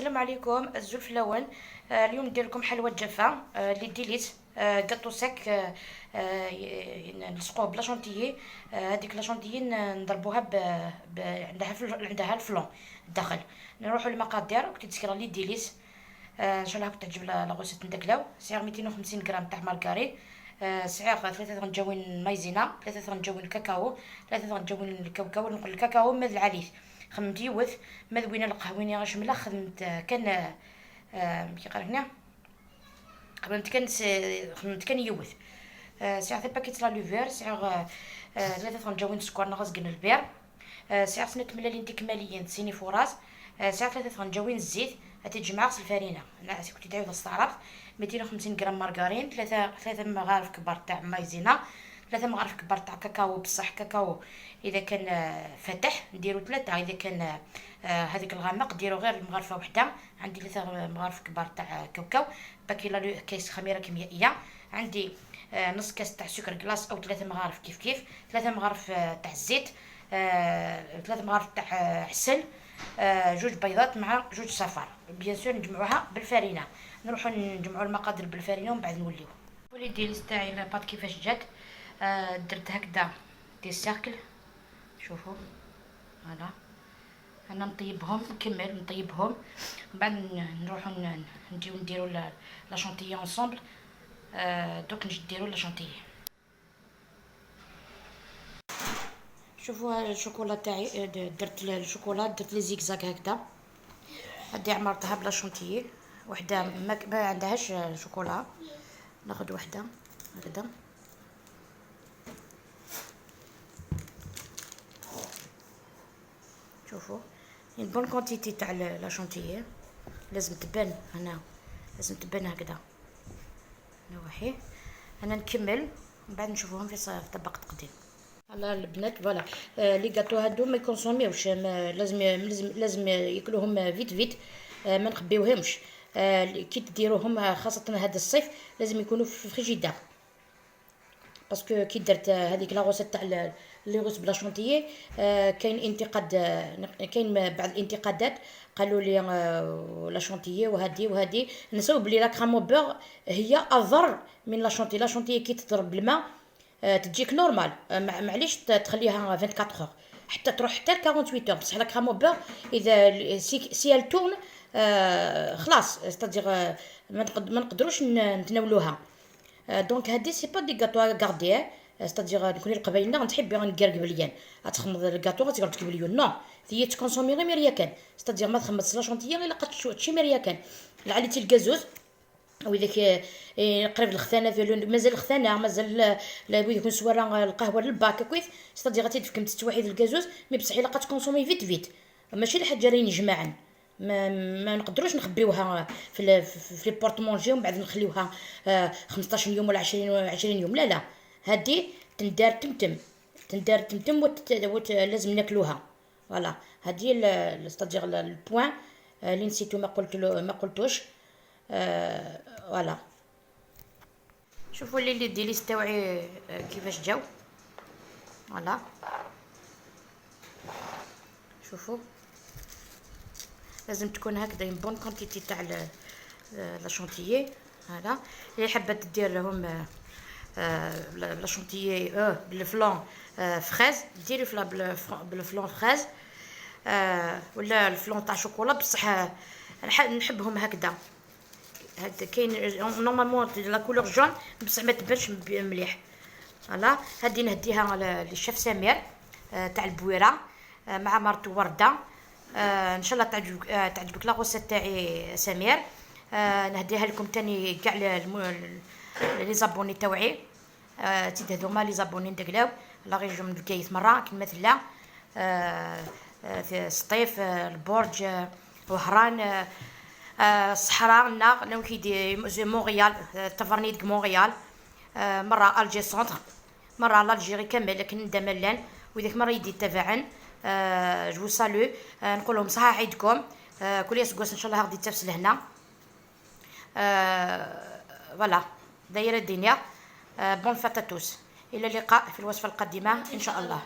السلام عليكم. الزلف الاول اليوم ندير لكم حلوى جافة les délices، gâteau sec، نلصقوه ب la chantilly. هذيك la chantilly نضربوها ب عندها ال flan الداخل. نروحوا للمقادير. كنت تسكر les délices، ان شاء الله تعجب la recette ندكلاو. سعر 250 غرام تاع مارغرين، سعر 3 غنجاوين مايزينا، 3 غنجاوين كاكاو، 3 غنجاوين الكاوكاو. نقول الكاكاو ماذ العليث خدمت يوث ماذ وين القهويني غاش ملا خدمت كان كي قال هنا خدمت كان يوث. سعر 3 paquets la levure، سعر 3 غنجاوين سكر نغزقن البير، سعر سنة ملالين تكماليين سيني فراس، سعر 3 غنجاوين الزيت تجمع الفرينة نعسي كنت تعاود استعرفت. 250 غرام مارغرين، 3 مغارف كبار تاع مايزينا، 3 مغارف كبار تاع كاكاو. بصح كاكاو اذا كان فاتح نديرو 3، اذا كان هذيك الغامق ديرو غير مغرفه وحده. عندي 3 مغارف كبار تاع كاكاو، paquet كيس خميره كيميائية، عندي نص كاس تاع سكر glace او 3 مغارف كيف كيف، 3 مغارف تاع الزيت، 3 مغارف تاع عسل، 2 بيضات مع 2 صفار. bien sûr نجمعوها بالفرينه. نروحو نجمعو المقادير بالفرينه ومن بعد نوليو. les délices تاعي la pâte كيفاش جات. درت هكذا des cercles، شوفوا voilà. انا نطيبهم، نكمل نطيبهم من بعد نروحو نجيو نديرو la chantilly ensemble. دوك نجي نديرو la chantilly. شوفوا الشوكولا تاعي، درت الشوكولا، درت les zigzags هكذا. هادي عمرتها ب la chantilly، وحده ما عندهاش شوكولا، ناخذ وحده هكذا. شوفوا une bonne quantité تاع la chantilly، لازم تبان هنا، لازم تبان هكذا نوحي. انا نكمل من بعد نشوفوهم في طبق تقديم. voilà البنات، voilà les gâteaux هادو ما يكونسوميوش، لازم لازم لازم ياكلوهم vite vite، ما نخبيوهمش. كي تديروهم خاصة هذا الصيف لازم يكونوا في frigidaire، parce que كي درت هذيك la recette تاع les russes ب la chantilly، كاين انتقاد، كاين بعض الانتقادات قالوا لي la chantilly وهادي وهادي. نساو بلي la crème au beurre هي اضر من la chantilly. la chantilly كي تضرب بالماء تجيك normal، معليش تخليها 24 heures حتى تروح حتى 48 heures. بصح la crème au beurre اذا si elle tourne خلاص، c'est-à-dire ما نقدروش نتناولوها. donc هادي c'est pas des gâteaux à garder، c'est-à-dire نكوني القبايلنا غنتحبي غنكركب ليان غتخمض الكاطو غتقعد تكبر ليون. non هي تكونسومي غير ميريا كان، c'est-à-dire ما تخمض la chantilly غير لقات تشي ميريا كان لعليتي الكازوز وإذا قريب الخثانه مازال الخثانه مازال يكون سوارا القهوة للباك كويس، c'est-à-dire غادي تفكم تستوحي الكازوز. mais بصح الا تكونسومي vite vite، ماشي الحاجة راه جماعا ما نقدروش نخبيوها في les porte-manger ومن بعد نخليوها 15 يوم ولا 20 يوم. لا لا، هادي تندار تمتم، تندار تمتم لازم ناكلوها. voilà هادي c'est-à-dire ال point اللي نسيتو ما قلت ما قلتوش. voilà شوفوا les délices تاوعي كيفاش جاو. voilà شوفوا لازم تكون هكذا une bonne quantité تاع la chantilly. هذا اللي حابة دير لهم la chantilly بال flan fraise، ديري بال flan fraise ولا ال flan تاع شوكولا. بصح نحبهم هكذا. هكذا كاين normalement la couleur jaune بصح ما تبانش مليح. voilà هادي نهديها للشيف سمير تاع البويره مع مرتو ورده. ان شاء الله تعجبك la recette تاعي سمير. نهديها لكم تاني كاع les abonnés تاوعي، تيد هذوما les abonnés ندقلاو la région من بكايت مرة كما مثلا في سطيف، البرج، وهران، الصحراء، نا كيدي مونريال، تفرنيد مونريال، مرة Alger centre، مرة l'Algérie كامل لكن ملان. وذاك مرة يدي تفاعل. je salue، نقول لهم صحة عيدكم، كل يسقوس ان شاء الله غادي تفس لهنا. voilà دايرة الدنيا. bonne fête à tous، الى اللقاء في الوصفة القادمة ان شاء الله.